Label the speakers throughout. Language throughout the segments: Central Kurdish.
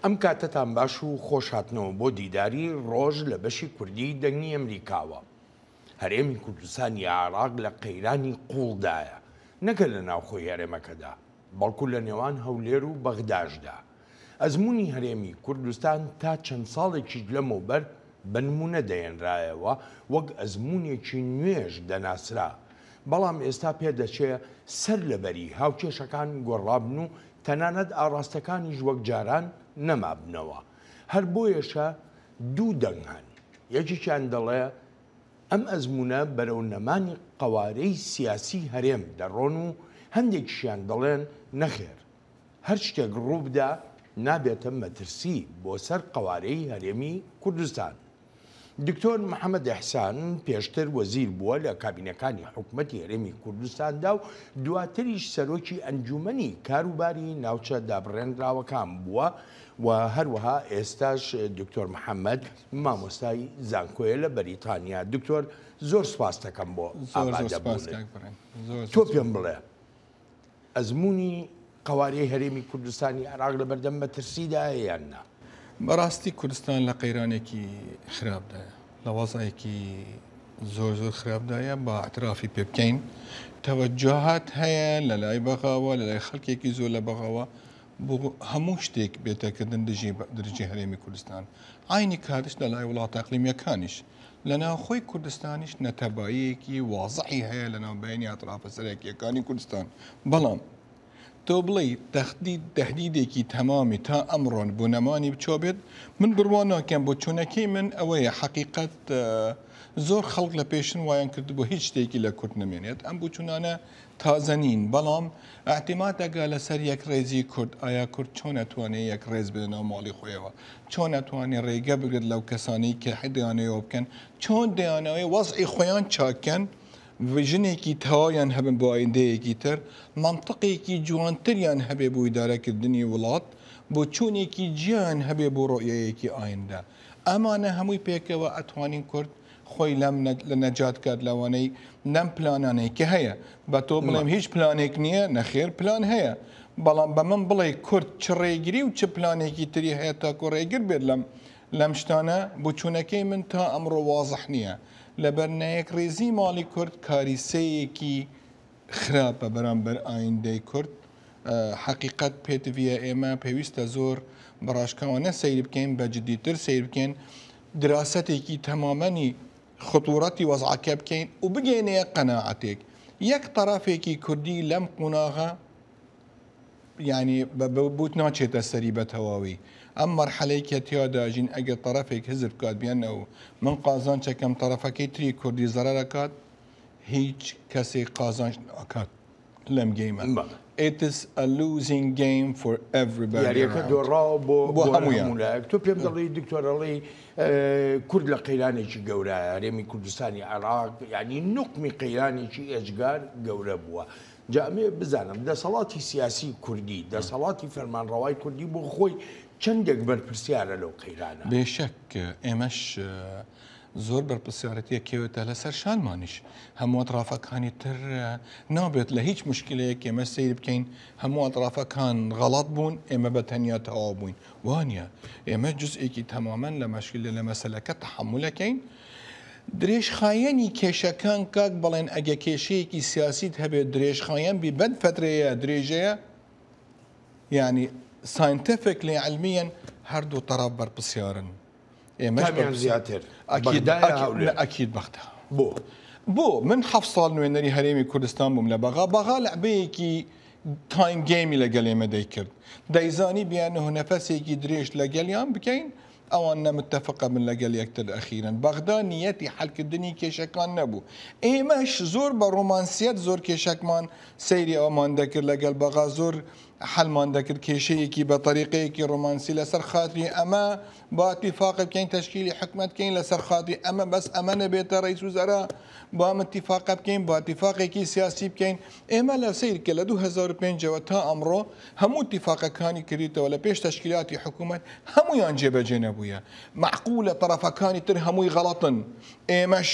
Speaker 1: ئەم کاتەتان باش و خۆش هاتنەوە بۆ دیداری ڕۆژ لە بەشی کوردی دەنگی ئەمریکاوە. هەرێمی کوردستانی عێراق لە قەیرانی قووڵدایە، نەک هەر لە ناوخۆی هەرێمەکەدا، بەڵکو لە نێوان هەولێر و بەغداشدا. ئەزموونی هەرێمی کوردستان تا چەند ساڵێکیش لەمەوبەر بە نموونە دەهێنرایەوە، وەک ئەزموونێکی نوێش دەناسرا. بەڵام ئێستا پێدەچێ سەر لەبەری هاوکێشەکان گۆڕابن و تەنانەت ئاڕاستەکانیش وەک جاران نەمابنەوە. هەر بۆیەشە دوو دەنگ هەن. یەکێکیان دەڵێ ئەم ئەزموونە بەرەو نەمانی قەوارەی سیاسی هەرێم دەڕۆن و هەندێکیشیان دەڵێن نەخێر هەر شتێک ڕووبدا نابێتە مەترسی بۆ سەر قەوارەی هەرێمی کوردستان. دکتۆر محەمەد ئیحسان پێشتر وەزیر بووە لە کابینەکانی حکومەتی هەرێمی کوردستاندا و دواتریش سەرۆکی ئەنجومەنی کاروباری ناوچە دابڕێنراوەکان بووە و هەروەها ئێستاش دکتۆر محەمەد مامۆستای زانکۆیە لە بەریتانیا. دکتۆر زۆر سوپاستەکەم بۆ ئامادەبوونت. تۆ پێم بڵێ ئەزموونی قەوارەی هەرێمی کوردستانی عێراق لەبەردەم مەترسیدایە یان نا؟
Speaker 2: بەڕاستی کوردستان لە قەیرانێکی خراپدایە، لە وەزعێکی زۆر زۆر خراپدایە، با اعترافی پێ بکەین. تەوەجوهات هەیە لە لای بەغاوە، لە لای خەڵکێکی زۆر لە بەغاوە بۆ هەموو شتێک بێتەکردن دژی درجی هەرێمی کوردستان. عینی کاتش لە لای وڵاتە ئەقلیمیەکانیش. لە ناوخۆی کوردستانیش نەتەباییەکی وازحی هەیە لە ناوبەینی ئەترافە سەرەکییەکانی کوردستان. بەڵام تۆ بڵێی تەهدید تەهدیدێکی تەمامی تا ئەمڕۆن بۆ نەمانی بچۆ بێت، من بڕوا ناکەم. بۆچوونەکەی من ئەوەیە حەقیقەت زۆر خەڵک لە پێشن وایان کردبوو هیچ شتێکی لە کورد نەمێنێت. ئەم بۆچوونانە تازە نین، بەڵام ئیعتیماد دەگا لەسەر یەکڕێزی کورد، ئایا کورد چۆن ئەتوانێ یەکڕێز بێ لەناو ماڵی خۆیەوە، چۆن ئەتوانێ ڕێگە بگرێت لەو کەسانەی کە دەیانەوێ بکەن، چۆن دەیانەوێ وەزعی خۆیان چاککەن، ڤیژنێکی تەواویان هەبن بۆ ئایندەیەکی تر، مەنتقێکی جوانتریان هەبێ بۆ ئیدارەکردنی وڵات، بۆچوونێکی جیایان هەبێ بۆ ڕۆیایەکی ئایندە. ئەمانە هەمووی پێکەوە ئەتوانین کورد خۆی لەم لە نەجات کات لەوانەی لەم پلانانەی کە هەیە. بە تۆ بڵێم هیچ پلانێک نییە، نەخێر پلان هەیە، بەڵام بە من بڵێ کورد چ ڕێگری و چ پلانێکی تری هەیە تاکو ڕێگر بێت لەم لەم شتانە، بۆچوونەکەی من تا ئەمڕۆ وازح نییە. لەبەر نایەکڕیزی ماڵی کورد کاریسەیەکی خراپە بەرامبەر ئایندەی کورد. حەقیقەت پێتڤیە ئێمە پێویستە زۆر بە ڕاشکاوانە سەیر بکەین، بە جدیتر سەیر بکەین، دراسەتێکی تەمامەنی خطورەتی وەزعەکە بکەین و بگەینە یەک قەناعەتێک. یەک تەرەفێکی کوردی لەم قوناغە یعنی بوت ناچێتە سەری بە تەواوی. ئەم مەرحەلەی کە تیادا ژین ئەگەر تەرەفێک هزر بکات بیانەوە من قازانچەکەم تەرەفەکەی تری کوردی زەرەرەکات، هیچ کەسێک قازانج ناکات لەم گەیمە. It is a losing game for everybody
Speaker 1: یاریەکە
Speaker 2: around.
Speaker 1: دۆڕاوە بۆ
Speaker 2: بۆ
Speaker 1: بۆ
Speaker 2: هەموویان.
Speaker 1: هەموو لایەک. تۆ پێم دەڵێی دکتۆر ئەڵێی کورد لە قەیرانێکی گەورایە، هەرێمی کوردستانی عێراق یعنی نوقمی قەیرانێکی ئێجگار گەورە بووە. جا ئەمێ بزانم دەسەڵاتی سیاسی کوردی، دەسەڵاتی فەرمانڕەوای کوردی بۆ خۆی چەندێک بەرپرسیارە لەو قەیرانە؟
Speaker 2: بێشەک ئێمەش زۆر بەرپرسیارەتیە کەوێتە لەسەر شانمانیش، هەموو ئەترافەکانی تر نابێت لە هیچ مشکلەیەک ئێمە سەیر بکەین هەموو ئەترافەکان غەڵەت بوون ئێمە بە تەنیا تەواو بووین، وانە ئێمە جزئێکی تەمامەن لە مشکلە لە مەسەلەکە تەحەمولەکەین. درێژخایەنی کێشەکان کاک بڵێن ئەگە کێشەیەکی سیاسیت هەبێت درێژخایەن بی بەند فترەیە درێژەیە، یعنی scientifically علمیەن هەردوو تەرەف بەرپرسیارن. ئێمەش
Speaker 1: کامیان زیاتر؟
Speaker 2: ئەکید
Speaker 1: بەغدایە هەولێر؟
Speaker 2: ئەکید بەغدا.
Speaker 1: بۆ؟
Speaker 2: بۆ من 7 ساڵ نوێنەری هەرێمی کوردستان بووم لە بەغا. بەغا لعبەیەکی time game ی لەگەڵ ئێمە دەیکرد، دەیزانی بیانە و نەفەسێکی درێژ لەگەڵیان بکەین، ئەوان نەمتەفقە بن لەگەڵ یەکتر. ئەخیرن بەغدا نیەتی حەلکردنی کێشەکان نەبوو. ئێمەش زۆر بە ڕۆمانسیەت زۆر کێشەکمان سەیری ئەومان دەکرد لەگەڵ بەغا، زۆر حەلمان دەکرد کێشەیەکی بە تەریقەیەکی ڕۆمانسی لەسەر خاتری ئەمە با اتفاق بکەین تەشکیلی حکومەت بکەین لەسەر خاتری ئەمە، بەس ئەمە نەبێتە ڕئیس وزەرا، با اتفاق بکەین، با اتفاقێکی سیاسی بکەین. ئێمە لە سەیر کە لە 2005ەوە تا ئەمڕۆ هەموو اتفاقەکانی کردیتەوە لە پێش تەشکیلاتی حکوومەت هەمویان جێبەجێ نەبوویە. معقولە طرفەکانی تر هەمووی غەڵەتن، ئێمەش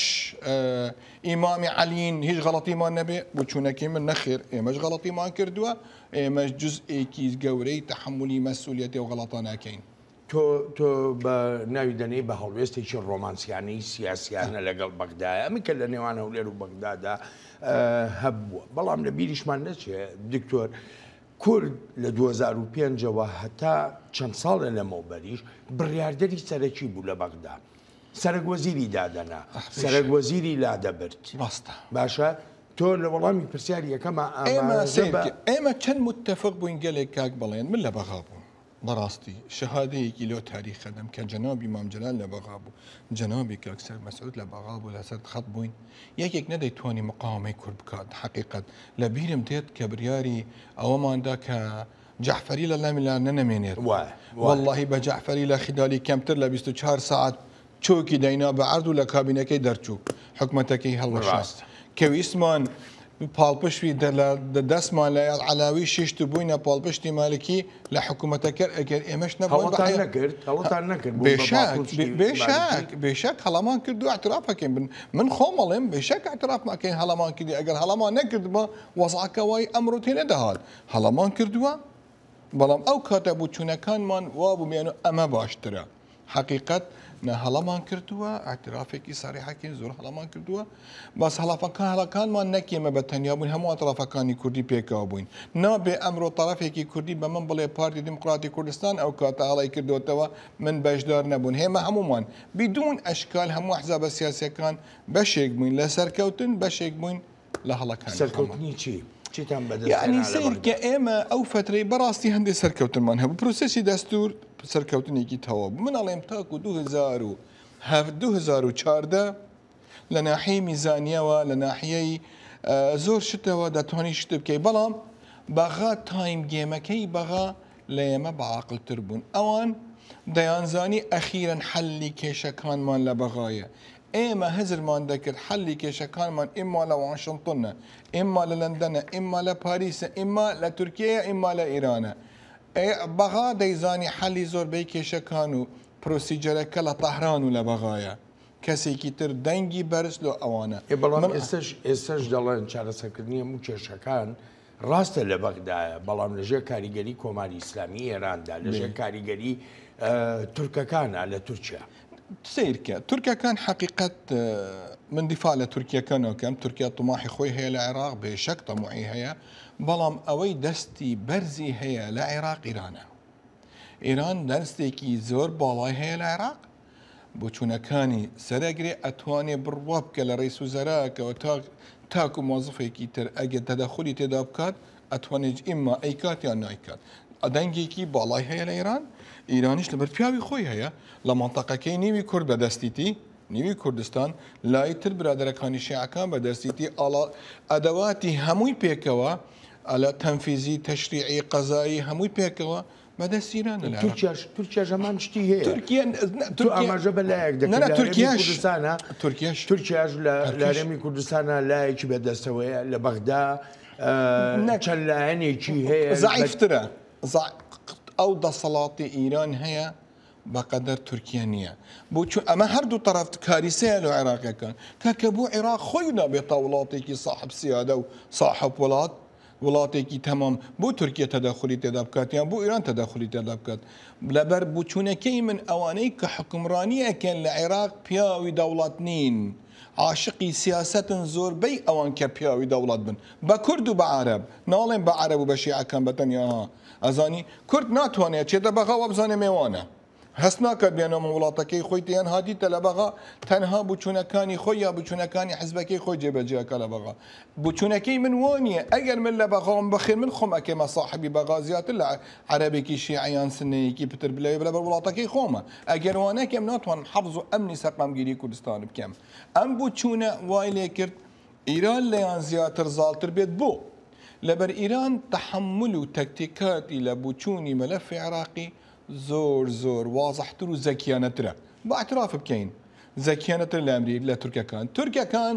Speaker 2: ئیمامی عەلین هیچ غەڵەتیمان نەبێ. بۆچوونەکەی من نەخێر، ئێمەش غەڵەتیمان کردووە، ئێمەش جزئێکی گەورەی تەحەمولی مەسئولیەتی ئەو غەڵەتە ناکەین.
Speaker 1: تۆ تۆ بە ناوی دەنێی بە هەڵوێستێکی ڕۆمانسیانەی سیاسیانە لەگەڵ بەغدایە ئەمە کە لە نێوان هەولێر و بەغدادا هەبووە بەڵام لە بیریشمان نەچێ دکتۆر کورد لە 2005ەوە هەتا چەند ساڵە لەمەوبەریش بڕیاردەری سەرەکی بوو لە بەغدا سەرەک وەزیری دادەنا سەرەک وەزیری لادەبرد
Speaker 2: ڕاستە
Speaker 1: باشە تۆ لە وەڵامی پرسیاری یەکەما
Speaker 2: ئێمە ئێمە چەند متفق بووین گەلێک کاک بەڵێن من لە بەغا بووم بەڕاستی شەهادەیەکی لۆ تاریخ ئەدەم کە جەنابی مام جەلال لە بەغا بوو، جەنابی کاک سەر مەسعود لە بەغا بوو لەسەر خەت بووین، یەکێک نەدەیتوانی مقاوەمەی کورد بکات، حەقیقەت لە بیرم دێت کە بریاری ئەوەمان دا کە جەعفەری لە لەمیلا نەمێنێت، وەڵڵاهی بە جەعفەری لە خیلالی کەمتر لە 24 سەعات چۆکی داینا بە عەرد و لە کابینەکەی دەرچوو، حکومەتەکەی هەڵوەشاست. کە ویستمان پاڵپشتی لە دەستمان لە عەلاوی شیشت و بووینە پاڵپشتی مالکی لە حکومەتەکەر ئەگەر ئێمەش نەبووین
Speaker 1: هەڵەتان نەکرد؟ هەڵەتان نەکرد بوون بە
Speaker 2: بێشک
Speaker 1: پاڵپشتی
Speaker 2: بێشک
Speaker 1: مالکی؟
Speaker 2: بێشک هەڵەمان کرد و اعترافەکەین بن من خۆم ئەڵێم بێشک اعترافمەکەین هەڵەمان کردی ئەگەر هەڵەمان نەکردبا وەزعەکە وای ئەمڕۆ تێ نەدەهات هەڵەمان کردووە بەڵام ئەو کاتە بۆچوونەکانمان وابوو میانو ئەمە باشترە حەقیقەت نە هەڵەمان کردووە ئاعترافێکی سەریحەکەین زۆر هەڵەمان کردووە بەس هەڵەفەکان هەڵەکانمان نەکێمە بە تەنیا بووین هەموو ئەترافەکانی کوردی پێکەوە بووین نابێ ئەمڕۆ تەرەفێکی کوردی بە من بڵێ پارتی دیموکراتی کوردستان ئەو کاتە هەڵەی کردوتەوە من بەشدار نەبوون هێمە هەمومان بدون ئەشکال هەموو ئەحزابە سیاسیەکان بەشێک بووین لە سەرکەوتن بەشێک بووین لە هەڵەکانی خۆمان.
Speaker 1: سەرکەوتنی چی؟ چیتان بەدەست
Speaker 2: یەعنی
Speaker 1: هێنا لە
Speaker 2: سەیر
Speaker 1: بەغدا؟
Speaker 2: کە ئێمە ئەو فەترەی بەڕاستی هەندێ سەرکەوتنمان هەبوو پرۆسێسی دەستور سەرکەوتنێکی تەواو بوو من ئەڵێم تاکو 2007 2014 لە ناحیەی میزانیەوە لە ناحیەی زۆر شتەوە دەتوانی شت بکەی بەڵام بەغا time game ەکەی بەغا لە ئێمە بەعاقلتر بوون ئەوان دەیانزانی ئەخیرەن حەلی کێشەکانمان لە بەغایە ئێمە هزرمان دەکرد حەلی کێشەکانمان ئیمما لە واشنتنە، ئیمما لە لەندەنە، ئیمما لە پاریسە، ئیمما لە تورکیەیە، ئیمما لە ئیرانە. ئێ بەغا دەیزانی حەلی زۆربەی کێشەکان و procedure ەکە لە تەهران و لە بەغایە. کەسێکی تر دەنگی بەرز لۆ ئەوانە.
Speaker 1: ئێ بەڵام
Speaker 2: من.
Speaker 1: ئێستەش ئێستەش دەڵێن چارەسەرکردنی هەموو کێشەکان ڕاستە لە بەغدایە، بەڵام لەژێر کاریگەری کۆماری ئیسلامی ئێراندا، لەژێر کاریگەری تورکەکانە لە تورکیا.
Speaker 2: سەیرکە تورکەکان حەقیقەت من دیفاع لە تورکیەکە ناکەم، تورکیا تماحی خۆی هەیە لە عێراق، بێشەک تەموحی هەیە، بەڵام ئەوەی دەستی بەرزی هەیە لە عێراق ئیرانە. ئێران دەستێکی زۆر باڵای هەیە لە عێراق، بۆچوونەکانی سەرەگرێ ئەتوانێ بڕوا بکە لە ڕیس وزەراکەوە تا تاکو مۆزفێکی تر ئەگەر تەدەخولی تێدا بکات ئەتوانێت ئیمما ئەیکات یان نایکات دەنگێکی باڵای هەیە لە ئێران ئیرانیش لەبەر پیاوی خۆی هەیە لە مەنتەقەکەی نیوی کورد بەدەستیتی نیوی کوردستان لای تر برادەرەکانی شیعەکان بەدەستیتی ئاڵا ئەدەواتی هەمووی پێکەوە ئەلە تەنفیزی تەشریعی قەزایی هەمووی پێکەوە بەدەست ئیرانە لە عێراق.
Speaker 1: تورکیاش تورکیاش هەمان شتی هەیە.
Speaker 2: تورکیا
Speaker 1: تۆ ئاماژە بە لایەک دەکەی
Speaker 2: نا
Speaker 1: لە هەرێمی
Speaker 2: تورکیاش
Speaker 1: کوردستانە
Speaker 2: تورکیاش
Speaker 1: تورکیاش لە لە
Speaker 2: تورکیش
Speaker 1: هەرێمی کوردستانە لایەکی بەدەستەوەیە لە بەغدا
Speaker 2: نەک
Speaker 1: چەند لایەنێکی هەیە بە
Speaker 2: زەعیفترە ئەو دەسەڵاتی ئیران هەیە بەقەدەر تورکیا نییە بۆ چون ئەمە هەردوو تەرەف کاریسەیە لۆ عێراقیەکان کاکە بۆ عێراق خۆی نابێتە وڵاتێکی ساحب سیادە و ساحب وڵات وڵاتێکی تەمام بۆ تورکیە تەدەخولی تێدا بکات یان بۆ ئیران تەدەخولی تێدا بکات لەبەر بوچونەکەی من ئەوانەی کە حوکمڕانی ئەکەن لە عێراق پیاوی دەوڵەت نین عاشقی سیاسەتن زۆربەی ئەوان کە پیاوی دەوڵەت بن بە کورد و بە عەرەب ناڵێم بە عەرەب و بە شیعەکان بە تەنیا ها ئەزانی کورد ناتوانێت چێتە بەغا وابزانێ مێوانە هەست ناکات بێنەوە وڵاتەکەی خۆی تێیان هاتیتە لە بەغا تەنها بچوونەکانی خۆی یا بچوونەکانی حزبەکەی خۆی جێبەجێ ئەکا لە بەغا بچوونەکەی من وا نییە ئەگەر من لە بەغام بەخێر من خۆم ئەکەمە ساحبی بەغا زیاتر لە عەرەبێکی شیعە یان سنەیەکی پتر بلەوێ لەبەر وڵاتەکەی خۆمە ئەگەر وا نەکەم ناتوانم حەفز و ئەمنی سەقامگیری کوردستان بکەم ئەم بچوونە وای لێکرد ئیران لەیان زیاتر زاڵتر بێت بۆ لەبەر ئیران تەحەمول و تەکتیکاتی لە بچوونی مەلەفی عێراقی زۆر زۆر وازحتر و زەکیانەترە با اعتراف بکەین زەکیانەتر لە ئەمری لە تورکەکان تورکەکان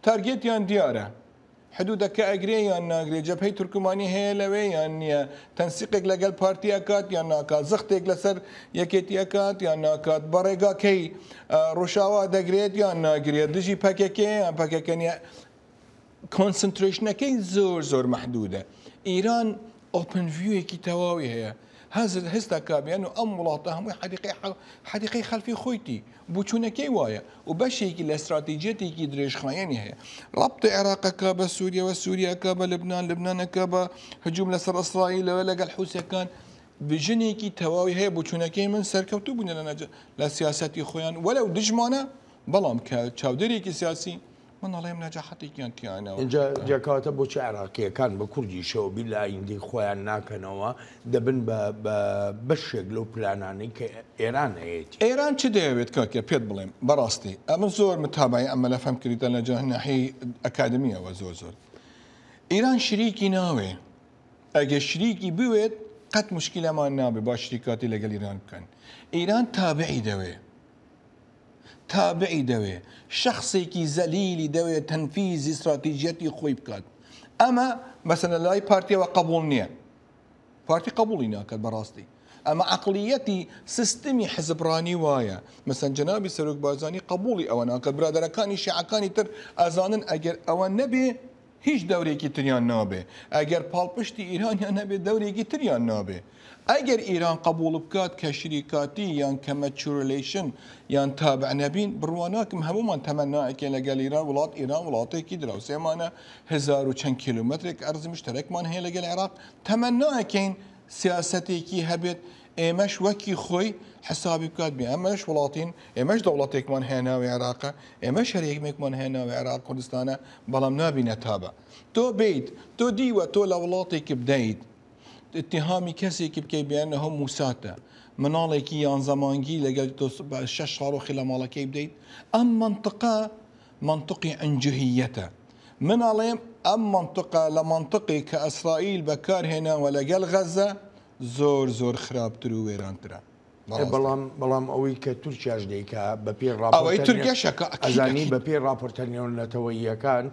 Speaker 2: target یان دیارە حدودەکە ئەگرێ یان ناگرێ جەبهەی تورکمانی هەیە لەوێ یان نییە تەنسیقێک لەگەل پارتی ئەکات یان ناکات زەختێک لەسەر یەکێتی ئەکات یان ناکات بە ڕێگاکەی ڕۆژاوا دەگرێت یان ناگرێت دژی پەکەکە یان پەکەکە نییە concentration ەکەی زۆر زۆر مەحدودە. ئیران open view ێکی تەواوی هەیە. هەزر هەستا کابیان و ئەم وڵاتە هەمووی حەدیقەی حەدیقەی خەلفی خۆیتی بوچونەکەی وایە و بەشێکی لە ستراتیجیەتێکی درێژخایەنی هەیە ڕەبتی عێراقەکە بە سووریەوە سووریاکە بە لبنان لبنانەکە بە هجوم لەسەر ئیسرائیلەوە لەگەڵ حوسەکان ڤیژنێکی تەواوی هەیە بۆچوونەکەی من سەرکەوتوو بوون لە لە سیاسەتی خۆیان وەلەو دژمانە بەڵام کە چاودێرێکی سیاسی من ئەڵێم نەجاحەتێکیان تیانەوە.
Speaker 1: ئینجا جا کەواتە بۆچی عێراقییەکان بە کوردیشەوە بیر لە ئایندەی خۆیان ناکەنەوە دەبن بە بە بەشێک لەو پلانانەی کە ئێران هەیەتی؟
Speaker 2: ئێران چ دەیەوێت کاکە پێت بڵێم بەڕاستی ئەمن زۆر متابعەی ئەم مەلەفەم کردیتە لە جەناحی ئەکادمیەوە زۆر زۆر ئیران شریکی ناوێ ئەگەر شریکی بوێت قەت مشکلەمان نابێ با شریکاتی لەگەڵ ئیران بکەن ئیران تابعی دەوێ تابعی دەوێ شخصێکی زەلیلی دەوێ تەنفیزی استراتیژیەتی خۆی بکات ئەمە مەسەلەن لە لای پارتیەوە قبول نییە پارتی قبولی ناکات بەڕاستی ئەمە عقلیەتی سیستمی حزبڕانی وایە مەسەن جەنابی سەرۆک بارزانی قبولی ئەوە ناکات برادەرەکانی شیعەکانی تر ئەزانن ئەگەر ئەوە نەبێ هیچ دەورێکی تریان نابێ. ئەگەر پاڵپشتی ئیرانیان نەبێ دەورێکی تریان نابێ. ئەگەر ئیران قبوڵ بکات کە شریکاتی یان کە مەچورلەیشن یان تابع نەبین بڕوا ناکەم هەموومان تەمەنائەکەین لەگەل ئیران وڵات ئیران وڵاتێکی دراوسێمانە هەزارو چەند کیلۆمەترێک ئەرزی مشتەرەکمان هەیە لەگەل عێراق تەمەنائەکەین سیاسەتێکی هەبێت ئێمەش وەکی خۆی حسابی بکات بێ ئەمەش وڵاتین ئێمەش دەوڵەتێکمان هەیە ناوی عێراقە ئێمەش هەرێمێکمان هەیە ناوی عێراق کوردستانە بەڵام نابینە تابە تۆ بیت تۆ دیوە تۆ لە وڵاتێکی بدەیت اتهامی کەسێکی بکەی بێنەوە موساتە مناڵێکی یانزە مانگی لەگەل تۆ شەش ساڵۆخی لە ماڵەکەی بدەیت ئەم منطقە منطقی عنجهیەتە من ئەڵێم ئەم منطقە لە منطقی کە ئیسرائیل بەکارهێناوە لەگەل غەزە زۆر زۆر خراپتر و وێرانترە.
Speaker 1: بەڵام بەڵام ئەوەی کە تورکیاش دەیکا بە پێی ڕاپۆرتە ئەزانی بە پێی ڕاپۆرتە نێونەتەوەییەکان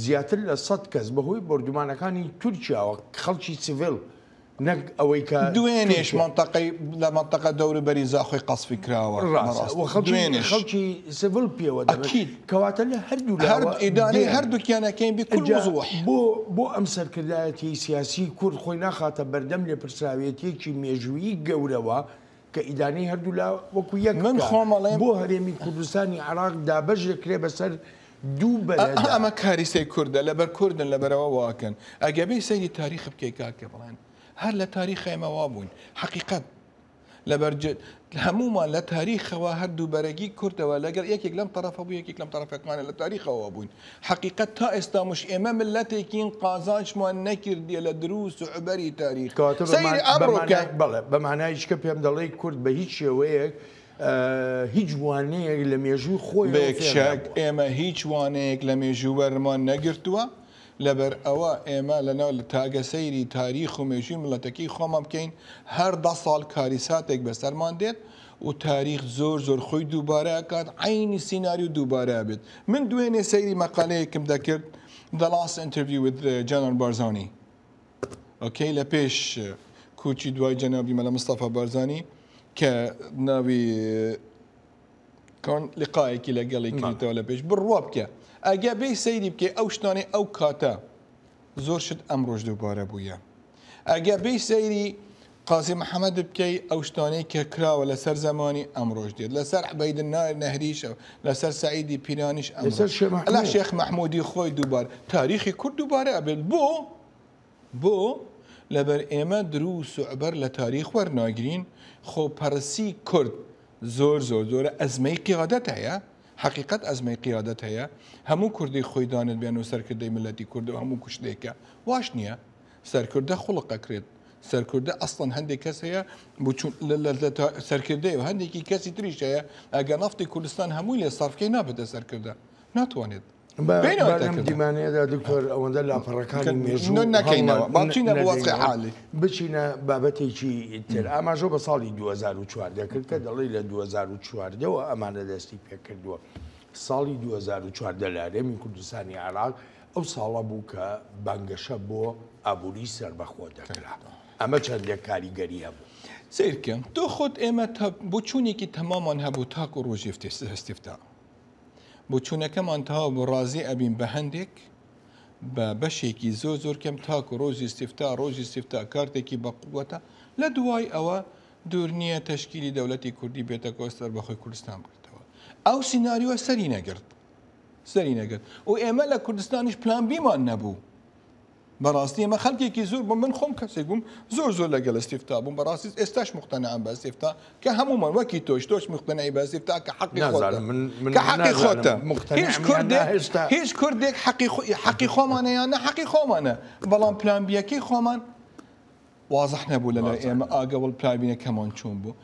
Speaker 1: زیاتر لە 100 کەس بەهۆی بۆردومانەکانی تورکیاوە خەڵکی سیڤیل نەک ئەوەی کە
Speaker 2: دوێنێش مەنتەقەی لە مەنتەقە دەوروبەری زاخۆی قەسفی کراوە
Speaker 1: ڕاستە و خەڵکی خەڵکی سیڤیل پێوە دەبن کەواتە لە هەردوو
Speaker 2: لاوە ئیدانەی هەردووکیان ئەکەین بکل وضوح.
Speaker 1: بۆ بۆ ئەم سەرکردایەتیەی سیاسی کورد خۆی ناخاتە بەردەم لێپرسراوێتیەکی مێژوویی گەورەوە کە ئیدانەی هەردوولا وەکو یەک
Speaker 2: من
Speaker 1: بکا
Speaker 2: خۆم ئەڵێم
Speaker 1: بۆ هەرێمی کوردستانی عێراق دابەش دەکرێ بەسەر دوو بەرەدا.
Speaker 2: ئەمە کاریسەی کوردە لەبەر کوردن لەبەرئەوە واکەن ئەگەر بێی سەیری تاریخ بکەی کاکە بڵێن هەر لە تاریخ ئێمە وابووین حەقیقەت لەبەر هەموومان لە تاریخەوە هەردوو بەرەگی کوردەوە لەگەڵ یەکێک لەم تەرەفە بوو یەکێک لەم تەرەفەکانە لە تاریخەوە بووین حەقیقەت تا ئێستا مش ئێمە ملەتێکین قازانجمان نەکردیە لە دروس و عبەری تاریخ
Speaker 1: کەواتە
Speaker 2: سەیری ئەمڕۆ بکە.
Speaker 1: بەڵێ بە مانایش کە پێم دەڵێی کورد بە هیچ شێوەیەک هیچ وانەیەک لە مێژووی خۆیەوە
Speaker 2: بێ
Speaker 1: فێر
Speaker 2: شک
Speaker 1: نەبووە.
Speaker 2: ئێمە هیچ وانەیەک لە مێژوو وەرمان نەگرتووە لەبەر ئەوە ئێمە لەناو تاگە سەیری تاریخ و مێژووی مللەتەکەی خۆمان بکەین هەر دە ساڵ کاریساتێک بەسەرمان دێت و تاریخ زۆر زۆر خۆی دووبارە ئەکات عەینی سیناریۆ دووبارە ئەبێت من دوێنێ سەیری مەقالەیەکم دەکرد The last interview with General Barzani okay لە پێش کوچی دوای جەنابی مەلا مستەفا بارزانی کە ناوی کۆن لقایەکی لەگەڵی کردیتەوە لە پێش بڕوا بکە ئەگە بێی سەیری بکەی ئەو شتانەی ئەو کاتە زۆر شت ئەمڕۆش دووبارە بوویە ئەگە بێی سەیری قازی محەممەد بکەی ئەو شتانەی کە کراوە لەسەر زمانی ئەمڕۆژ دێت لەسەر عبید نەهریش لەسەر سعیدی پیرانیش
Speaker 1: لەسەر شێخ
Speaker 2: لە
Speaker 1: مەحموود.
Speaker 2: شێخ مەحموودی خۆی دووبار تاریخی کورد دووبارە ئەبێت بۆ بۆ؟ لەبەر ئێمە دروس و عبەر لە تاریخ وەرناگرین، خۆپەرسی کورد زۆر زۆر زۆرە، ئەزمەی قیادەت هەیە، حەقیقەت ئەزمەی قیادەت هەیە، هەموو کوردێک خۆی دانێت بێن و سەرکردەی مللەتی کوردە و هەموو کوشتێکە، واش نییە، سەرکردە خوڵق ئەکرێت، سەرکردە ئەسڵەن هەندێک کەس هەیە بچون سەرکردەیە و هەندێکی کەسی تریش هەیە ئەگەر نەفتی کوردستان هەمووی لێ سەرف کەی نابێتە سەرکردە، ناتوانێت.
Speaker 1: با لەم دیمانەیەدا دکتۆر ئەوەندە لاپەڕەکانی مێژوو
Speaker 2: نەکەینەوە با بچینە بۆ وەزعی حالی.
Speaker 1: بچینە بابەتێکی تر ئاماژە بە ساڵی 2014 کرد کە دەڵێی لە 2014 وە ئەمانە دەستی پێکردووە ساڵی 2014 لە هەرێمی کوردستانی عێراق ئەو ساڵە بوو کە بانگەشە بۆ ئابووری سەربەخۆ دەکرا ئەمە چەندێک کاریگەری هەبوو؟
Speaker 2: سەیرکە تۆ خۆت ئێمە بۆچوونێکی تەمامان هەبوو تاکو ڕۆژی ئیستیفتا بۆچوونەکەمان تەواو بوو ڕازی ئەبین بە هەندێک بە بەشێکی زۆر زۆر کەم تاکو ڕۆژی استیفتا ڕۆژی استیفتا کارتێکی بە قووەتە لە دوای ئەوە دوور نییە تەشکیلی دەولەتی کوردی بێتە کۆ سەربەخۆی کوردستان بگرتەوە. ئەو سیناریۆ سەری نەگرت. سەری نەگرت و ئێمە لە کوردستانیش پلان بیمان نەبوو. بەڕاستی ئێمە خەڵکێکی زۆر بووم من خۆم کەسێک بووم زۆر زۆر لەگەڵ ئیستیفتا بووم بەڕاستی ئێستاش مقتەنعم بە ئیستیفتا کە هەموومان وەکی تۆش تۆش مقتەنعی بە ئیستیفتا کە حەقی خۆتە کە حەقی خۆتە هیچ کوردێک هیچ کوردێک حەقی حەقی خۆمانە یان نە حەقی خۆمانە بەڵام پلان بیەکەی خۆمان وازح نەبوو لەلای ئێمە ئاگەوڵ پلابینەکەمان چۆن بوو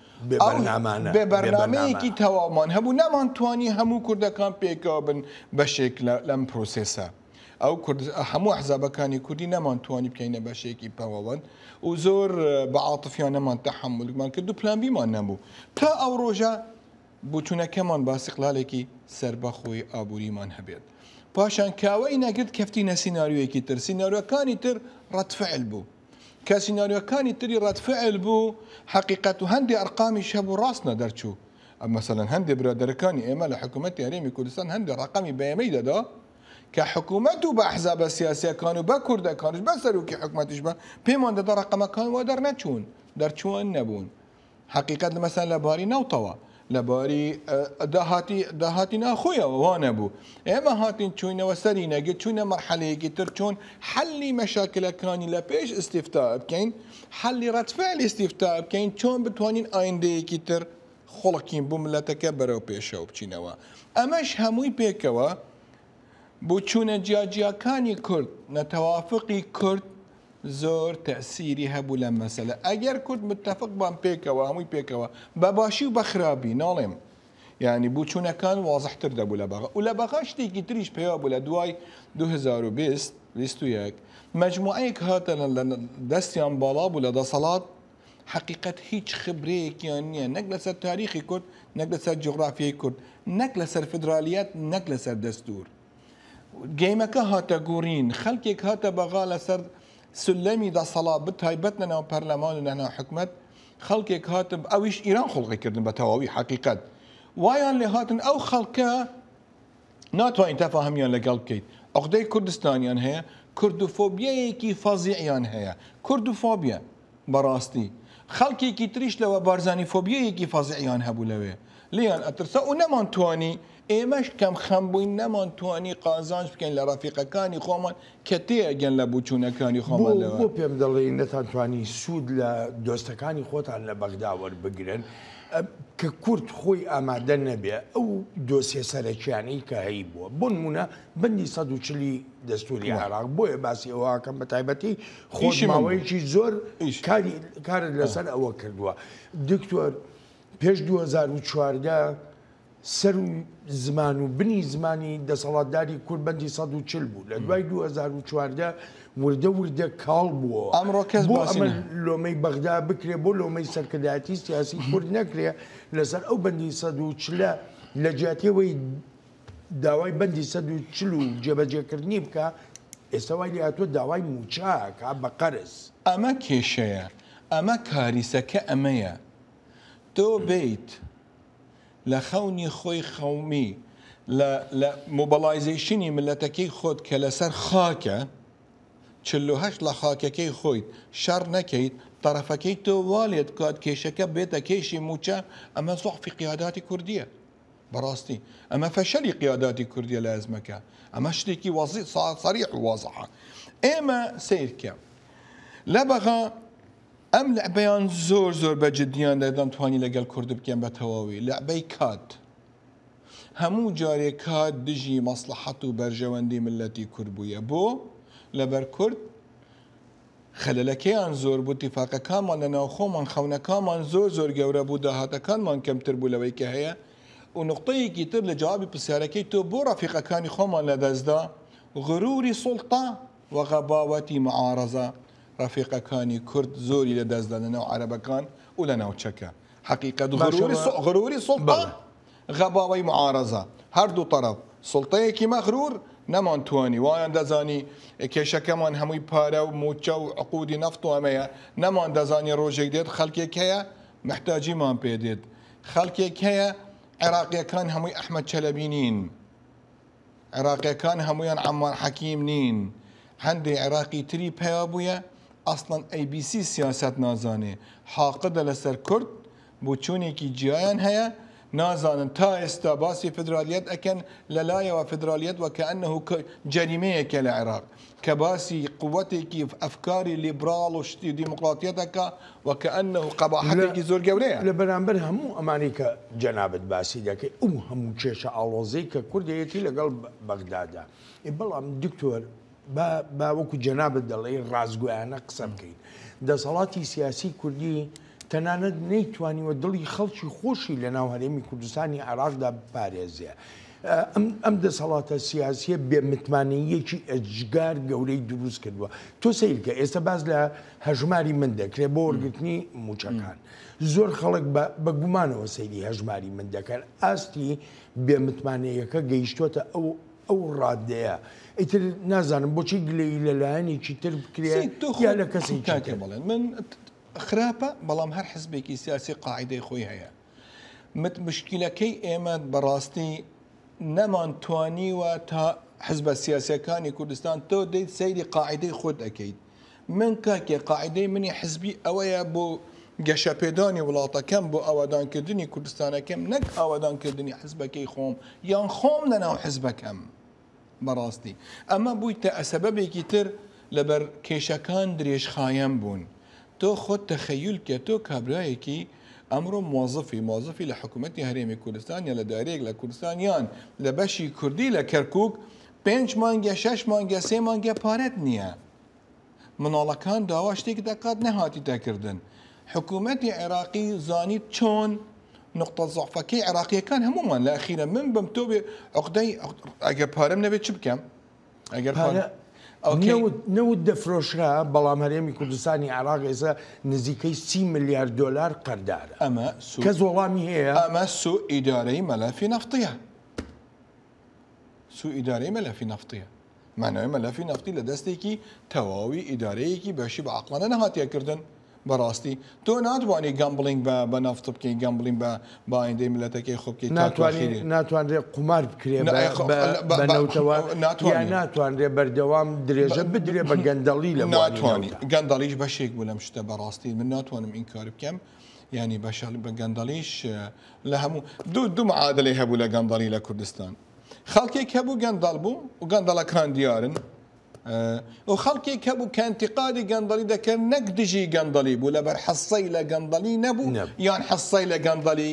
Speaker 2: بێ بەرنامەیەکی تەواومان هەبوو نەمانتوانی هەموو کوردەکان پێکەوە بن بەشێک لەم پرۆسێسە. ئەو کورد هەموو ئەحزابەکانی کوردی نەمانتوانی بکەینە بەشێکی پەوەوەند و زۆر بە عاتفیانەمان تەحەمولمان کرد و پلان بیمان نەبوو تا ئەو ڕۆژە بۆچوونەکەمان با استقلالێکی سەربەخۆی ئابووریمان هەبێت. پاشان کاوەی نەگرت کەفتینە سیناریۆیەکی تر سیناریۆکانی تر ڕەد فعل بوو کە سیناریۆکانی تری ڕەد فعل بوو حەقیقەت و هەندێ ئەرقامیش هەبوو ڕاست نەدەرچوو مەسەلەن هەندێ برادەرەکانی ئێمە لە حکوومەتی هەرێمی کوردستان هەندێ ڕەقەمی بە ئێمەی دەدا کە حکوومەت و بە ئەحزابە سیاسیەکان و بە کوردەکانش بە سەرۆکی حکومەتیش بە پێمان دەدا ڕەقەمەکان وا دەرنەچوون دەرچووان نەبوون حەقیقەت مەسەلەن لە باری نەوتەوە لە باری داهاتی داهاتی ناخۆیەوە وا نەبوو ئێمە هاتین چوینەوە سەری نەگرت چوینە مەرحەلەیەکی تر چۆن حەلی مەشاکلەکانی لە پێش ئیستیفتا بکەین حەلی ڕەد فعل ئیستیفتا بکەین چۆن بتوانین ئایندەیەکی تر خڵکین بۆ ملەتەکە بەرەو پێشەوە بچینەوە ئەمەش هەمووی پێکەوە بۆچوونە جیاجیاکانی کورد نەتەوافقی کورد زۆر تەئسیری هەبوو لەم مەسەلە ئەگەر کورد متەفق بان پێکەوە هەمووی پێکەوە بە باشی و بە خراپی ناڵێم یعنی بوچوونەکان وازحتر دەبوو لە بەغا و لە بەغا شتێکی تریش پێوە بوو لە دوای 2020 21 مجموعەیەک هاتە لە دەستیان باڵا بوو لە دەسەڵات حقیقت هیچ خبرەیەکیان نییە نەک لەسەر تاریخی کورد نەک لەسەر جوگرافیای کورد نەک لەسەر فدرالیات نەک لەسەر دەستور گەیمەکە هاتە گۆڕین، خەلکێک هاتە بەغا لەسەر سولەمی دەسەڵات بتایبەت لەناو پەرلەمان و لەناو حکومەت خەڵکێک هاتن ئەویش ئیران خوڵقی کردن بە تەواوی حەقیقەت وایان لێ هاتن ئەو خەڵکە ناتوانین تەفاهمیان لەگەڵ بکەیت عقدەی کوردستانیان هەیە کوردوفۆبیایەکی فەزیعیان هەیە کوردوفۆبیا بەڕاستی خەڵکێکی تریش لەوە بارزانی فۆبیایەکی فەزیعیان هەبوو لەوێ لێیان ئەترسا و نەمانتوانی ئێمەش کەم خەم بووین نەمانتوانی قازانج بکەین لە ڕەفیقەکانی خۆمان کە تێئەگەن لە بوچوونەکانی خۆمان لەوە.
Speaker 1: بۆ پێم دەڵێی نەتانتوانی سوود لە دۆستەکانی خۆتان لە بەغدا وەربگرن کە کورد خۆی ئامادە نەبێ ئەو دۆسیە سەرەکیانەی کە هەیبووە بۆ نموونە بەندی 140 ی دەستووری عێراق بۆیە باسی ئەوە ئەکەم بە تایبەتی خۆت ماوەیەکی زۆر کاری کارت لەسەر ئەوە کردووە دکتۆر پێش 2014 سەر و زمان و بنی زمانی دەسەڵاتداری کورد بەندی 140 بوو لە دوای 2014 وردە وردە کاڵ بووەوە
Speaker 2: ئەمڕۆ کەس
Speaker 1: بۆ
Speaker 2: باسی
Speaker 1: ئەمە
Speaker 2: نە.
Speaker 1: لۆمەی بەغدا بکرێ بۆ لۆمەی سەرکردایەتی سیاسی کورد نەکرێ لەسەر ئەو بەندی 140 لە جیاتی ئەوەی داوای بەندی 140 و جێبەجێکردنی بکا ئێستا وای لێهاتووە داوای مووچە ئەکا بە قەرز.
Speaker 2: ئەمە کێشەیە ئەمە کاریسەکە ئەمەیە تۆ بێیت لە خەونی خۆی خەومی لە لە mobilization ی ملەتەکەی خۆت کە لەسەر خاکە 48 لە خاکەکەی خۆیت شەڕ نەکەیت تەڕەفەکەی تۆ وا لێت بکات کێشەکە بێتە کێشی موچە ئەمە زوعفی قیاداتی کوردیە بەڕاستی ئەمە فەشەلی قیاداتی کوردیە لە ئەزمەکە ئەمە شتێکی وەزی سەریح و وازحە ئێمە سیرکە لە بەغا ئەم لەعبەیان زۆر زۆر بە جدیان دەیانتوانی لەگەڵ کورد بکەن بە تەواوی لەعبەی کات هەموو جارێ کات دژی مەسڵەحەت و بەرژەوەندی ملەتی کورد بوویە بۆ لەبەر کورد خەلەلەکەیان زۆر بوو تیفاقەکانمان لە ناوخۆمان خەونەکانمان زۆر زۆر گەورە بوو داهاتەکانمان کەمتر بوو لەوەی کە هەیە و نقطەیەکی تر لە جوابی پرسیارەکەی تۆ بۆ ڕەفیقەکانی خۆمان لەدەستدا غروری سوڵتە و غەباوەتی معارەزە ڕەفیقەکانی کورد زۆری لە دەستدا لە ناو عەرەبەکان و لە ناوچەکە حەقیقەت غروری غروری سوڵتە غەباوەی معارەزە هەردوو تەڕەف سوڵتەیەکی مەغرور نەمانتوانی وایان دەزانی کێشەکەمان هەمووی پارە و موچە و عقودی نەفت و ئەمەیە نەمان دەزانی ڕۆژێک دێت خەڵکێک هەیە محتاجیمان پێ دێت خەڵکێک هەیە عێراقیەکان هەمووی ئەحمەد چەلەبی نین عێراقیەکان هەموویان عەمار حەکیم نین، هەندێ عێراقی تری پەیا بوویە، ئەسڵەن ئەی بی سی سیاسەت نازانێ حاقدە لەسەر کورد بۆچوونێکی جیایان هەیە نازانن تا ئێستا باسی فیدرالیەت ئەکەن لەلایەوە فیدرالیەت وەکەئەنه جەریمەیەکە لە عێراق کە باسی قوتێکی ئەفکاری لیبراڵ و شتی دیموکراتیەت ئەکا وەکەئەنه قەباحەتێکی زۆر گەورەیە.
Speaker 1: لە بەرامبەر هەموو ئەمانەی کە جەنابت باسی دەکەی ئەو هەموو کێشە ئاڵۆزەی کە کورد هەیەتی لەگەڵ بەغدادا بەڵام دکتۆر با با وەکو جەنابت دەڵێی ڕاستگۆیانە قسە بکەین دەسەڵاتی سیاسی کوردی تەنانەت نەیتوانیوە دڵی خەڵکی خۆشی لە ناو هەرێمی کوردستانی عێراقدا بپارێزێ. ئەم دەسەڵاتە سیاسیە بێ متمانەییەکی ئێجگار گەورەی دروست کردووە. تۆ سەیرکە ئێستا باس لە هەژماری من دەکرێت بۆ وەرگرتنی مووچەکان. زۆر خەڵک بە گومانەوە سەیری هەژماری من دەکەن. ئاستی بێ متمانەیەکە گەیشتووەتە ئەو ئەو ڕادەیە. ئیتر نازانم بۆچی گلەیی لە لایەنێکی تر بکرێ یا لە کەسێکی تر.
Speaker 2: من خراپە بەڵام هەر حزبێکی سیاسی قاعیدەی خۆی هەیە مت مشکلەکەی ئێمە بەڕاستی نەمان توانیوە تا حزبە سیاسەکانی کوردستان تۆ دەیت سەیری قاعیدەی خۆت ئەکەیت من کاکێ قاعیدەی منی حزبی ئەوەیە بۆ گەشەپێدانی وڵاتەکەم بۆ ئاوادانکردنی کوردستانەکەم نەک ئاوادانکردنی حزبەکەی خۆم یان خۆم لەناو حزبەکەم بەڕاستی ئەمە بوویتە سەبەبێکی تر لەبەر کێشەکان درێژخایەن بوون تۆ خۆت تەخەیول کە تۆ کابرایەکی ئەمڕۆ مۆزفی مۆزفی لە حکوومەتی هەرێمی کوردستان یا لە دایرەیەک لە کوردستان یان لە بەشی کوردی لە کەرکک پێنج مانگە شەش مانگە سێ مانگە پارەت نییە مناڵەکان داوا شتێک دەکات نەهاتیتە کردن حکوومەتی عێراقی زانیت چۆن نقطە زەعفەکەی عێراقیەکان هەمومان لە ئەخیرە من بم تۆ بێ عقدەی ئەگەر پارەم نەبێت چ بکەم ئەگەر پارە
Speaker 1: نەوت دەفرۆشرا بەڵام هەرێمی کوردستانی عێراق ئێستا نزیکەی 30 ملیار دۆلار قەردارە
Speaker 2: ئەمە
Speaker 1: کەس وەڵامی هەیە
Speaker 2: ئەمە سو ئیدارەی مەلەفی نەفتیە سو ئیدارەی مەلەفی نەفتیە مانای مەلەفی نەفتی لە دەستێکی تەواوی ئیدارەیەکی بەشی بە عەقڵانە نەهاتیە کردن بەڕاستی تۆ ناتوانی gambling بە بە نەفت بکەی gambling بە بە ئایندەی ملەتەکەی خۆ بکەی تا
Speaker 1: ناتوانێ ناتوانرێ قومار بکرێ بە نەوتەوە
Speaker 2: ناتوانێ
Speaker 1: ناتوانرێ بەردەوام درێژە بدرێ بە گەندەڵی لە
Speaker 2: ناتوانانی گەندەڵیش بەشێک بوو لەم شتە بەڕاستی من ناتوانم ئینکار بکەم ینی بەشەڵ بە گەندەڵیش لە هەموو دوو دوو معادلەی هەبوو لە گەندەڵی لە کوردستان خەڵکێک هەبوو گەندەڵ بوو و گەندەڵەکان دیارن و خەڵکێک هەبوو کە انتقادی گەندەڵی دەکرد نەک دژی گەندەڵی بوو لەبەر حەسەی لە گەندەڵی نەبوو یان حەسەی لە گەندەڵی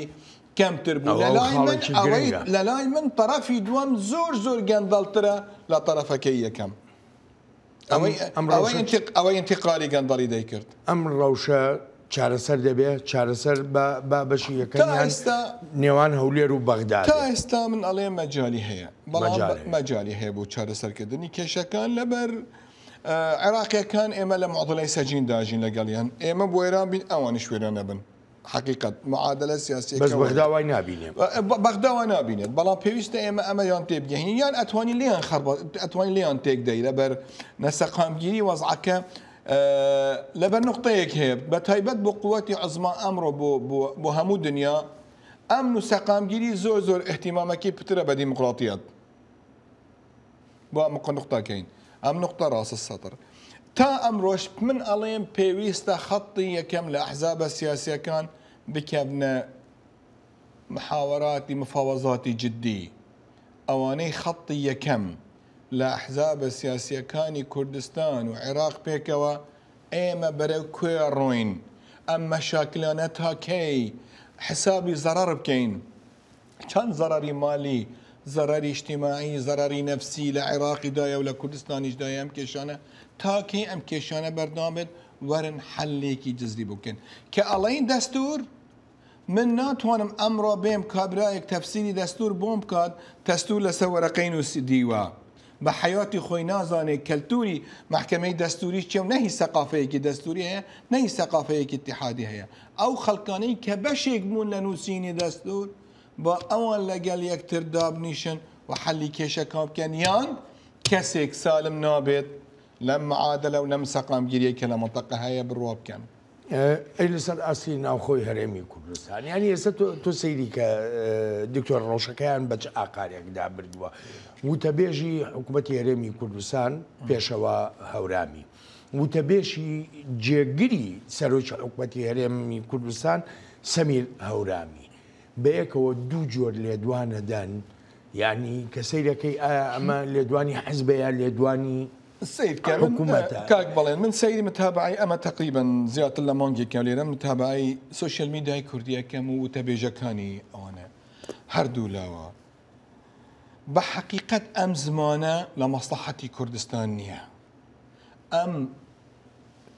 Speaker 2: کەمتر بوو لەلای من ئەوەی لەلای من تەرەفی دووەم زۆر زۆر گەندەڵترە لە تەرەفەکەی یەکەم ئەوەی ئەوەی ئینتیقالی گەندەڵی دەیکرد.
Speaker 1: ئەم ڕەوشە چارەسەر دەبێ؟ چارەسەر بە بەشی یەکەمیان نێوان هەولێر و بەغدا
Speaker 2: تا ئێستا من ئەڵێم مەجالی هەیە، بەڵام مەجالی هەیە بۆ چارەسەرکردنی کێشەکان لەبەر عێراقیەکان ئێمە لە معضلەی سەجین داژین لەگەڵیان ئێمە بۆ وێران بین ئەوانیش وێران نەبن. حەقیقەت معادلە سیاسیەکە
Speaker 1: بەس بەغدا وای نابینێت.
Speaker 2: بەغدا وا نابینێت بەڵام پێویستە ئێمە ئەمەیان تێبگەین یان ئەتوانین لێیان خەرب ئەتوانین لێیان تێکدەی لەبەر نەسەقامگیری وەزعەکە لەبەر نقطەیەک هەیە بە تایبەت بۆ قوتی عزما ئەمڕۆ بۆ بۆ هەموو دنیا ئەمن و سەقامگیری زۆر زۆر اهتمامەکەی پترە بە دیموکراتیەت با مقە نقطەکەین ئەم نقطە ڕاستە سەتر تا ئەمڕۆش من ئەڵێم پێویستە خەتی یەکەم لە ئەحزابە سیاسیەکان بکەبنە محاوراتی مفاوەزاتی جدی ئەوانەی خەتی یەکەم لە ئەحزابە سیاسیەکانی کوردستان و عێراق پێکەوە ئێمە بەرەو کوێ ڕۆین ئەم مەشاکلانە تا کەی حسابی زەڕەر بکەین چەند زەڕەری مالی، زەڕەری ئیجتیماعی، زەڕەری نەفسی لە عێراقی دایە و لە کوردستانیش دایە ئەم کێشانە تا کەی ئەم کێشانە بەردەوام بێت وەرن حەلێکی جزری بۆ بکەن کە ئەڵێین دەستور من ناتوانم ئەمڕۆ بێم کابرایەک تەفسیری دەستور بۆم بکات دەستور لەسەر وەرەقەی نووسیوە بە حەیاتی خۆی نازانێت کەلتوری مەحکەمەی دەستوری چیە و نە هیچ سەقافەیەکی دەستوری هەیە نە هیچ سەقافەیەکی ئیتیحادی هەیە ئەو خەڵکانەی کە بەشێک بوون لە نووسینی دەستور با ئەوان لەگەڵ یەکتر دابنیشن و حەلی کێشەکان بکەن یان کەسێک سالم نابێت لەم معادلە و لەم سەقامگیریەی کە لە مەنتەقە هەیە بڕوا بکەن.
Speaker 1: ئەی لەسەر ئاستی ناوخۆی هەرێمی کوردستان یانی ئێستا تۆ سەیری کە دکتۆر ڕەوشەکەیان بە چ ئاقارێکدا بردووە وتەبێژی حکوومەتی هەرێمی کوردستان پێشەوە هەورامی. وتەبێژی جێگری سەرۆکی حکومەتی هەرێمی کوردستان سەمیر هەورامی بەیەکەوە دوو جۆر لێدوانەدەن یانی کە سەیرەکەی ئایا ئەمە لێدوانی حزبە یا لێدوانی
Speaker 2: سەیر کە من
Speaker 1: حکومەتە؟
Speaker 2: کاک بەڵێن من سەیری متابعەی ئەمە تەقریبەن زیاتر لە مانگێکە لێرە متابعەی سۆشیال میدیای کوردی ئەکەم و وتەبێژەکانی ئەوانە هەردوو لاوە بە حەقیقەت ئەم زمانە لە مەسڵەحەتی کوردستان نییە ئەم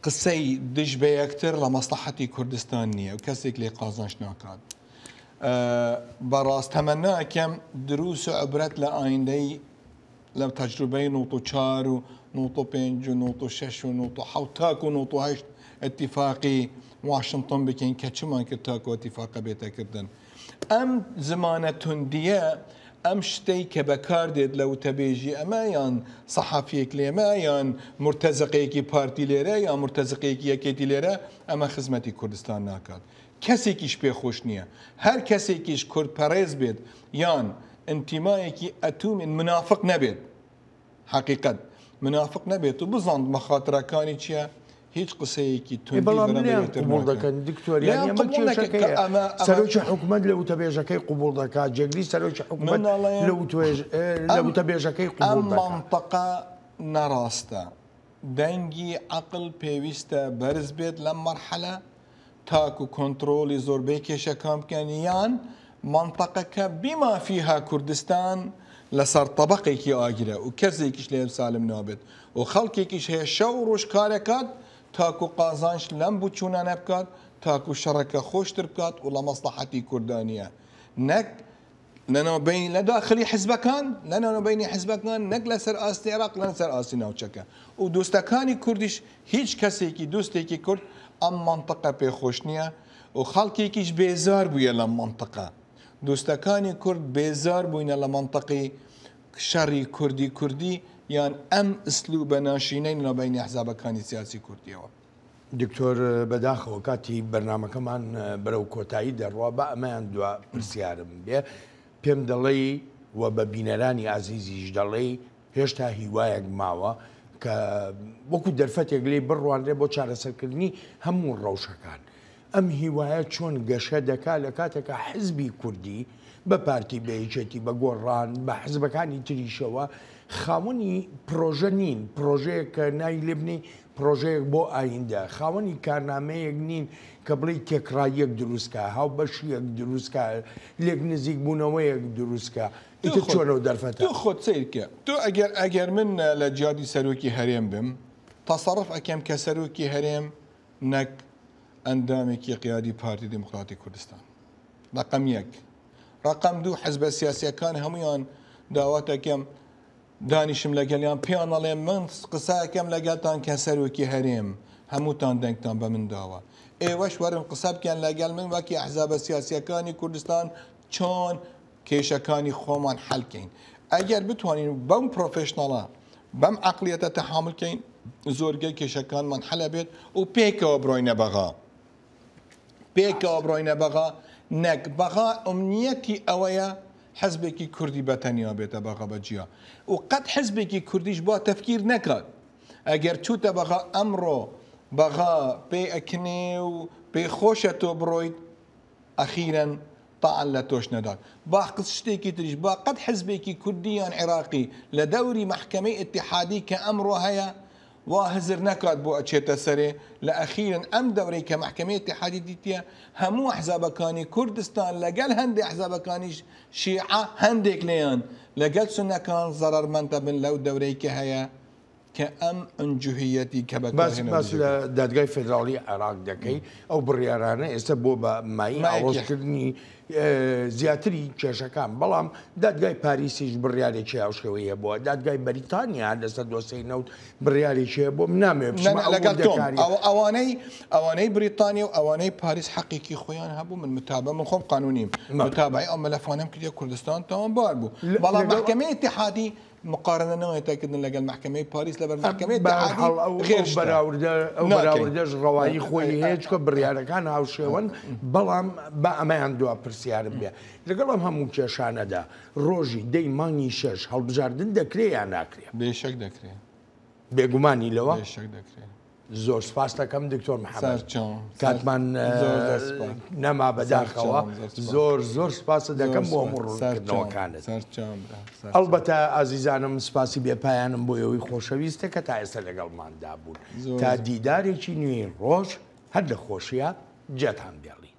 Speaker 2: قسەی دژ بە یەکتر لە مەسڵەحەتی کوردستان نییە و کەسێک لێ قازانج ناکات. بەڕاست تەمەنا ئەکەم دروس و عبرەت لە ئایندەی لە تەجروبەی 94 و 95 و 96 و 97 تاکو 98 اتفاقی واشنتۆن بکەین کە چمان کرد تاکو اتفاقە بێتەکردن. ئەم زمانە توندیە ئەم شتەی کە بەکار دێت لە وتەبێژی ئەمە یان سەحافیەک لێمە یان مورتەزقێکی پارتی لێرە یان مورتەزقێکی یەکێتی لێرە ئەمە خزمەتی کوردستان ناکات کەسێکیش پێ خۆش نییە هەر کەسێکیش کورد پەڕێز بێت یان ئینتیمایەکی ئەتومین منافق نەبێت حەقیقەت منافق نەبێت و بزانت مەخاترەکانی چییە هیچ قسەیەکی توندی
Speaker 1: بەڵام
Speaker 2: بەرامبەر
Speaker 1: لێیان
Speaker 2: یەکتر
Speaker 1: قبوڵ
Speaker 2: ناکەن.
Speaker 1: دەکەن دکتۆر
Speaker 2: لێیان
Speaker 1: یانی ئەمە
Speaker 2: قبوڵ نەکەن کە
Speaker 1: کێشەکەیە
Speaker 2: ئەمە ئەمە
Speaker 1: سەرۆکی حکومەت لە وتەبێژەکەی قبوڵ دەکات جێگری سەرۆکی حکومەت
Speaker 2: من ئەڵێم
Speaker 1: لە وتوێژ لە
Speaker 2: ئەم
Speaker 1: وتەبێژەکەی
Speaker 2: ئەم
Speaker 1: قبوڵ دەکات.
Speaker 2: مەنتەقە نەڕاستە دەنگی عەقڵ پێویستە بەرز بێت لەم مەرحەلە تاکو کۆنتڕۆڵی زۆربەی کێشەکان بکەن یان مەنتەقەکە بیما فیها کوردستان لەسەر تەبەقێکی ئاگرە و کەسێکیش لێم سالم نابێت و خەڵکێکیش هەیە شەو و ڕۆژ کارەکات تاکو قازانج لەم بچوونانە بکات تاکو شەڕەکە خۆشتر بکات و لە مەسڵەحەتی کوردانیە نەک لەناوبەین لە داخلی حزبەکان لە ناوبەینی حزبەکان نەک لەسەر ئاستی عێراق لەسەر ئاستی ناوچەکە و دۆستەکانی کوردیش هیچ کەسێکی دۆستێکی کورد ئەم مەنتقە پێخۆش نییە و خەڵکێکیش بێزار بوویە لەم مەنتقە دۆستەکانی کورد بێزار بووینە لە مەنتقی شەڕی کوردی کوردی یان ئەم ئسلوبە ناشینەی ناوبەینی ئەحزابەکانی سیاسی کوردیەوە.
Speaker 1: دکتۆر بەداخەوە کاتی بەرنامەکەمان بەرەو کۆتایی دەڕوا با ئەمەیان دوا پرسیارم بێ پێم دەڵێی و بە بینەرانی ئازیزیش دەڵێی هێشتا هیوایەک ماوە کە وەکو دەرفەتێک لێی بڕوانرێ بۆ چارەسەرکردنی هەموو ڕەوشەکان ئەم هیوایە چۆن گەشە دەکا لە کاتێکا حزبی کوردی بە پارتی بە یەکێتی بە گۆڕان بە حزبەکانی تریشەوە خاوەنی پرۆژە نین پرۆژەیەک کە ناوی لێ بنێی پرۆژەیەک بۆ ئایندە خاوەنی کارنامەیەک نین کە بڵێی تێکڕاییەک دروست کا هاوبەشییەک دروست کا لێک نزیک بوونەوەیەک دروست کا
Speaker 2: تۆ
Speaker 1: ئیتر
Speaker 2: خۆت
Speaker 1: چۆن ئەو دەرفەتە
Speaker 2: تۆ خۆت سەیر کە تۆ ئەگەر ئەگەر من لە جیاتی سەرۆکی هەرێم بم تەسەڕف ئەکەم کە سەرۆکی هەرێم نەک ئەندامێکی قیادی پارتی دیموکراتی کوردستان ڕەقەم یەک ڕەقەم دوو حزبە سیاسیەکان هەمویان داواتەکەم دانیشم لەگەڵیان پێیان ئەڵێم من قسەکەم لەگەڵتان کە سەرۆکی هەرێم هەمووتان دەنگتان بە من داوە ئێوەش وەرن قسە بکەن لەگەڵ من وەکی ئەحزابە سیاسیەکانی کوردستان چۆن کێشەکانی خۆمان حەلکەین ئەگەر بتوانین بەم پرۆفێشناڵە بەم عەقڵیەتە تەحامل کەین زۆرگەی کێشەکانمان حەلە بێت و پێکەوە بڕۆینە بەغا پێکەوە بڕۆینە بەغا نەک بەغا ئەمنیەتی ئەوەیە حزبێکی کوردی بە تەنیا بێتە بەغا بە جیا و قەت حزبێکی کوردیش با تەفکیر نەکات ئەگەر چووتە بەغا ئەمڕۆ بەغا پێی ئەکنێ و پێی خۆشە تۆ بڕۆیت ئەخیرەن تاعن لە تۆش نەدات. با شتێکی تریش با قەت حزبێکی کوردی یان عێراقی لە دەوری مەحکەمەی ئیتیحادی کە ئەمڕۆ هەیە وا هزر نەکات بۆ ئەچێتە سەرێ لە ئەخیرن ئەم دەورەی کە مەحکەمەی ئیتیحادی دیتیە هەموو ئەحزابەکانی کوردستان لەگەل هەندێ ئەحزابەکانیش شیعە هەندێک لێیان لەگەل سوننەکان زەڕەرمەندەبن لەو دەورەی کە هەیە کە ئەم ئەنجوهیەتی کە
Speaker 1: باس
Speaker 2: بەکارهێنە
Speaker 1: باس لە
Speaker 2: دژەکە.
Speaker 1: دادگای فێدراڵی عێراق دەکەی ئەو بڕیارانە ئێستا بۆ بە مایەی
Speaker 2: مایەکی
Speaker 1: ئاڵۆزکردنی زیاتری کێشەکان بەڵام دادگای پاریسیش بڕیارێکی هاوشێوەی هەبووە دادگای بەریتانیا لەسەر دۆسیەی نەوت بڕیارێکی هەبوو من نامەوێت
Speaker 2: نا
Speaker 1: بچمە
Speaker 2: نا
Speaker 1: ئەو
Speaker 2: لەگەڵ تۆم
Speaker 1: وردەکاریە.
Speaker 2: ئەو ئەوانەی ئەوانەی بریتانیا و ئەوانەی پاریس حەقێکی خۆیان هەبوو من متابە من خۆم قانونیم
Speaker 1: بەڵێ.
Speaker 2: متابعەی ئەو مەلەفانەم کردیە کوردستان تاوانبار بوو بەڵام
Speaker 1: لەگەڵ
Speaker 2: مەحکەمەی ئیتیحادی مقارنە نایەتەکردن لەگەڵ مەحکەمەی پاریس لەبەر مەحکەمەی
Speaker 1: بەهەر
Speaker 2: ئیتیحادی
Speaker 1: حاڵ ئەو
Speaker 2: غێر
Speaker 1: ئەو
Speaker 2: شتە
Speaker 1: بەراوردە ئەو
Speaker 2: ناکەین.
Speaker 1: بەراوردەش ڕەوایی خۆی هەیە چونکە بڕیارەکان هاوشێوەن بەڵام با ئەمەیان دوا پرسیارم بێ لەگەڵ ئەم هەموو کێشانەدا ڕۆژی دەی مانگی شەش هەڵبژاردن دەکرێ یا ناکرێ؟
Speaker 2: بێشەک دەکرێ.
Speaker 1: بێگومانی لەوە؟
Speaker 2: بێشەک دەکرێ.
Speaker 1: زۆر سپاست دەکەم دکتۆر محەممەد. کاتمان نەما بەداخەوە زۆر زۆر سپاست دەکەم بۆ هەموو ڕوونکردنەوەکانت. ئەڵبەتە ئازیزانم سپاسی بێپایانم بۆ ئێوەی خۆشەویستە کە تا ئێستا لەگەڵماندا بوون. تا دیدارێکی نوێی ڕۆژ هەر لە خۆشییا جێتان بێڵین.